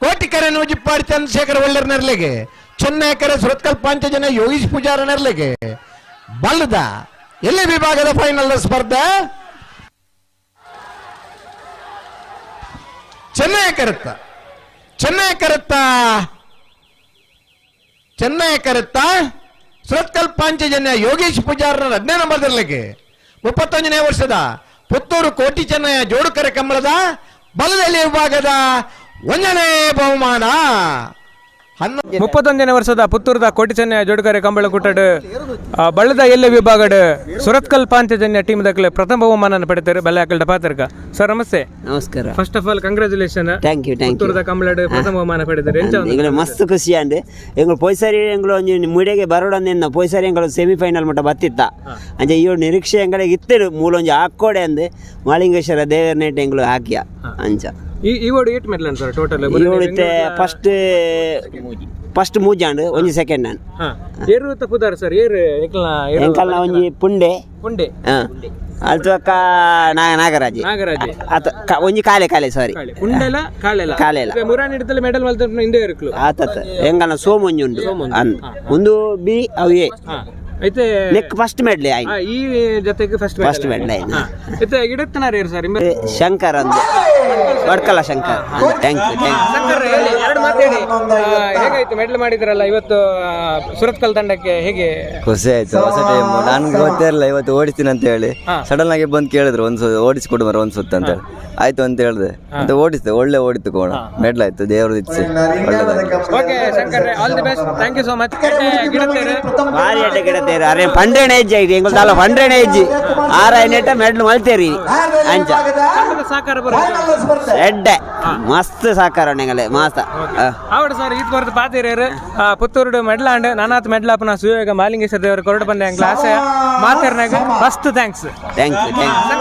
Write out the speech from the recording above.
ಕೋಟಿಕರೆ ನೂಜಿಪ್ಪಾಡಿ ಚಂದ್ರಶೇಖರ ಒಳ್ಳೆರ್ ನೆರ್ಲೆಗೆ, ಚೆನ್ನೈಕರೆ ಸುರತ್ಕಲ್ ಪಾಂಚಜನ ಯೋಗೀಶ್ ಪೂಜಾರ ನೆರ್ಲೆಗೆ. ಬಲ್ಲದ ಎಲ್ಲಿ ವಿಭಾಗದ ಫೈನಲ್ ಸ್ಪರ್ಧೆ ಚೆನ್ನೈ ಕರೆತ್ತ, ಚೆನ್ನೈ ಕರೆತ್ತ, ಚೆನ್ನೈ ಕರೆತ್ತ ಸುರತ್ಕಲ್ ಪಾಂಚಜನ್ಯ ಯೋಗೀಶ್ ಪೂಜಾರನ 15 ನಂಬರ್ದರ್ಲಿಕ್ಕೆ 31ನೇ ವರ್ಷದ ಪುತ್ತೂರು ಕೋಟಿ ಚೆನ್ನಯ್ಯ ಜೋಡುಕರೆ ಕಂಬಳದ ಬಲದಲ್ಲಿ ವಿಭಾಗದ 1ನೇ ಬಹುಮಾನ. 31ನೇ ವರ್ಷದ ಪುತ್ತೂರದ ಕೋಟಿ ಚೆನ್ನಯ್ಯ ಜೋಡುಕರೆ ಕಂಬಳ ಕೂಟಡ್ ಬಳ್ಳದ ಎಲ್ಲೆ ವಿಭಾಗಡ್ ಸುರತ್ಕಲ್ ಪಾಂಚಜನ್ಯ ಟೀಮ್ ದಕ್ಕಲೆ ಪ್ರಥಮ ಬಹುಮಾನ ಪಡೆತಾರೆ ಬಲ್ಲೆ ಅಕಲ್ಡ ಪಾತ್ರಕ. ಸರ್ ನಮಸ್ತೆ. ನಮಸ್ಕಾರ. First of all congratulation. Thank you, thank you. ಪುತ್ತೂರದ ಕಂಬಳಡ್ ಪ್ರಥಮ ಬಹುಮಾನ ಪಡೆದರೆ. ಎಂಗಳು ಮಸ್ತ್ ಖುಷಿ ಅಂಡ್ ಎಂಗಳು ಪೋಯ್ಸರಿ ಎಂಗಳು ಒಂಜಿ ಮುಡೆಗೆ ಬರೋಡಂದ ಪೋಯ್ಸರಿ ಎಂಗಳು ಸೆಮಿಫೈನಲ್ ಮಟ್ಟ ಬತ್ತಿತ್ತ. ಅಂಚೆ ಇವ್ ನಿರೀಕ್ಷೆ ಎಂಗಳಿಗೆ ಇತ್ತರು ಮೂಲೊಂಜಿ ಹಾಕೋಡೆ ಅಂದ್ ಮಾಳಿಂಗೇಶ್ವರ ದೇವರ ನೆಟ್ ಎಂಗಳು ಹಾಕಿಯ ಅಂಚ. ಈ ಓಡು ಏಟ್ ಮೆಡ್ಲ್ ಸರ್ ಟೋಟಲ್? ಇವಳಿತ್ತೆ ಫಸ್ಟ್ ಫಸ್ಟ್ ಮೂಜಾಂಡ್, ಒಂಜಿ ಸೆಕೆಂಡ್ ಆಂಡ್. ಏರು ತಪ್ಪುದಾರ ಸರ್, ಏರು ನಿಕ್ಲ್ನ ಏರು? ಎಂಕಲ್ನ ಒಂಜಿ ಪುಂಡೆ. ಪುಂಡೆ. ಅಲ್ತಕ್ಕ ನಾಗರಾಜಿ. ನಾಗರಾಜಿ. ಅತ ಒಂಜಿ ಕಾಲೆ, ಕಾಲೆ, ಸಾರಿ. ಕಾಳೆ ಪುಂಡೆಲ ಕಾಳೆಲ. ಕಾಳೆಲ. ಮುರಾನಿ ಹಿಡಿತಲ್ಲ ಮೆಡಲ್ ಮಲ್ತ ಹಿಂದೆ ಇರುಕ್ಲು. ಆತತ್ ಎಂಕಲ್ನ ಸೋಮೊಂಜಿ ಉಂಡು ಅಂದ್ ಒಂದು ಬಿ ಅವು ಎ. ಐತೆ ನೆಕ್ ಫಸ್ಟ್ ಮೆಡ್ಲಿ ಆಯ್ತು. ಈ ಜೊತೆಗೆ ಫಸ್ಟ್. ಫಸ್ಟ್ ಮೆಡ್ಲ್ ಆಯ್ತು. ಐತೆ ಗಿಡತ್ತನಾರ ಏರು ಸರ್? ಶಂಕರ್ ಅಂದು, Vadkala Shankar. Thank you, thank you. Shankar, ಹೇಳಿ, ಎರಡು ಮಾತು ಹೇಳಿ. ಹೇಗಾಯ್ತು ಮೆಡಲ್ ಮಾಡಿದ್ರಲ್ಲ ಇವತ್ತು ಸುರತ್ಕಲ್ ತಂಡಕ್ಕೆ, ಹೇಗೆ? ಖುಷಿ ಆಯ್ತು. ಹೊಸ ಟೈಮ್, ನನ್ಗೆ ಗೊತ್ತೇ ಇರಲಿಲ್ಲ ಇವತ್ತು ಓಡಿಸ್ತೀನಿ ಅಂತ ಹೇಳಿ. ಸಡನ್ ಆಗಿ ಬಂದು ಕೇಳಿದ್ರು, ಒಂದು ಓಡಿಸ್ಕೊಡು ಮರ ಒಂದು ಸುತ್ತ ಅಂತ ಹೇಳಿ. ಆಯ್ತು ಅಂತ ಹೇಳಿದೆ ಮತ್ತೆ ಓಡಿಸಿದೆ. ಒಳ್ಳೆ ಓಡಿತು ಕೋಣ, ಮೆಡ್ಲ್ ಆಯ್ತು. ದೇವ್ರ ಇಚ್ಛೆ, ಒಳ್ಳೆದಾಗ್ಲಿ. Okay Shankar, all the best, thank you so much. ಗಿಡತ್ತೇರು. ಭಾರಿ ಅಡ್ಡ ಗಿಡತೇರು. ಅರೆ ಪಂಡ್ರೇಣ ಹೆಜ್ಜೆ ಆಯ್ತು ಎಂಗಳು ದಾಲ ಪಂಡ್ರೇಣ ಹೆಜ್ಜೆ ಆರ ನೆಟ್ಟ ಮೆಡ್ಲು ಮಲ್ತೇರಿ ಅಂಚ. ತಂಡದ ಸಾಕಾರ ಬರುತ್ತೆ. ಎಡ್ಡೆ ಮಸ್ತ್ ಸಾಕಾರ ಎಂಗಲೆ ಮಾಸ್ತ. ಆವಡ ಸರ್, ಈತ್ ಕೊರತು ಪಾತಿರೇರು ಪುತ್ತೂರುಡು ಮೆಡ್ಲಾಂಡ್ ನಾನಾತ್ ಮೆಡ್ಲಾಪನ ಸುಯೋಗ ಮಾಲಿಂಗೇಶ್ವರ ದೇವರು ಕೊರಡು ಬಂದೆ ಅಂಗ್ಲ ಆಸೆ ಮಾತಾಡ್ನಾಗ. First thanks. Thank you, thank you.